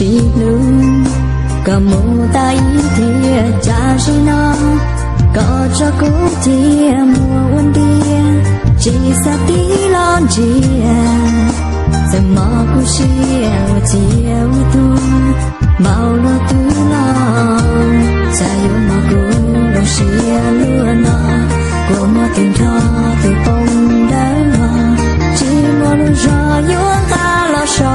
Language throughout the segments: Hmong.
sib hlub, koj mus tau ib tiam tsav zim no, koj tso kuv cia muag ua ntiag, tsis xav tig los ntsia, txawm mob kuv siab ua ciav ua tuag, npaum luag twg los xav yuav mog kuv lub siab luag no, kua muag tus nrog tus poob dawb vog, tsis muaj lub zog yuav nqa los so.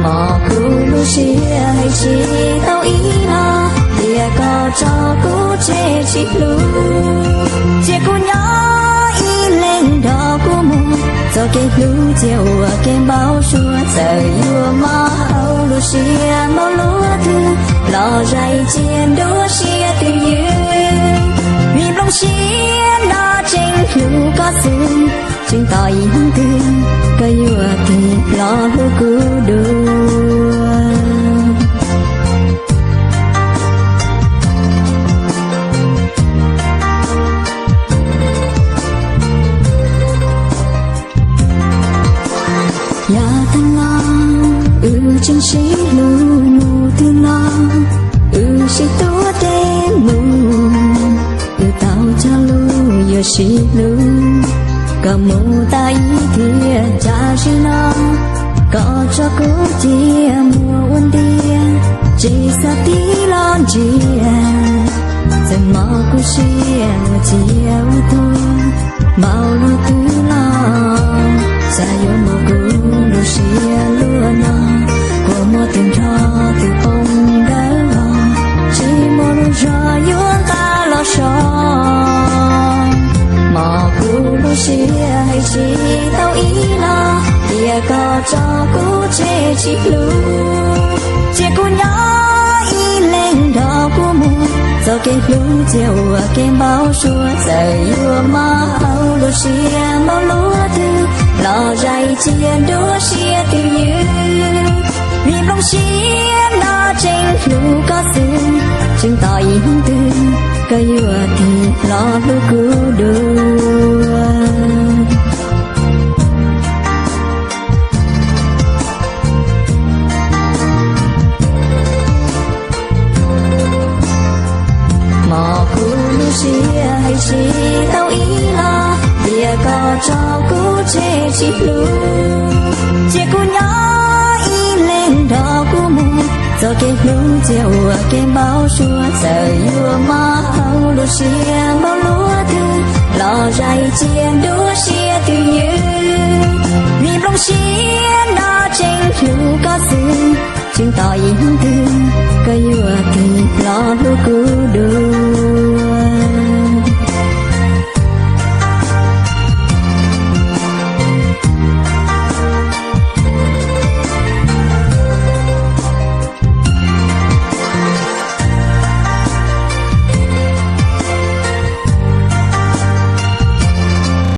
Mog kuv lub siab hais tsis tau ib los, tias koj tso kuv tseg tsis hlub, cia kuv nyob ib leeg nrog kuv mus, txoj kev hlub cia ua kev npau suav, txawm yuav mob hauv lub siab npaum luag twg los zais cia nruab siab twj ywm, vim nplooj siab no tseem hlub koj xwb, tseem tos ib hnub twg koj yuav tig los hlub kuv dua. Yav tag los wb tseem sib hlub, mus twg los wb sib tuav dej mus, wb tau cog lus yuav sib hlub, koj mus tau ib tiam tsav zim no, koj tso kuv cia muag ua ntiag, tsis xav tig los ntsia, txawm mob kuv siab ua ciav ua tuag, npaum luag twg los xav yuav mog kuv lub siab luag no, kua muag tus nrog tus poob dawb vog, tsis muaj lub zog yuav nqa los so. Mog kuv lub siab hais tsis tau ib los, tias koj tso kuv tseg tsis hlub, cia kuv nyob ib leeg nrog kuv mus, txoj kev hlub cia ua kev npau suav, txawm yuav mob hauv lub siab npaum luag twg los zais cia nruab siab twj ywm, vim nplooj siab no tseem hlub koj xwb, tseem tos ib hnub twg koj yuav tig los hlub kuv dua. Mog kuv lub siab hais tsis tau ib los, tias koj tso kuv tseg tsis hlub, cia kuv nyob ib leeg nrog kuv mus, txoj kev hlub cia ua kev npau suav, txawm yuav mob hauv lub siab npaum luag twg los zais cia nruab siab twj ywm, vim nplooj siab no tseem hlub koj xwb, tseem tos ib hnub twg koj yuav tig los hlub kuv dua.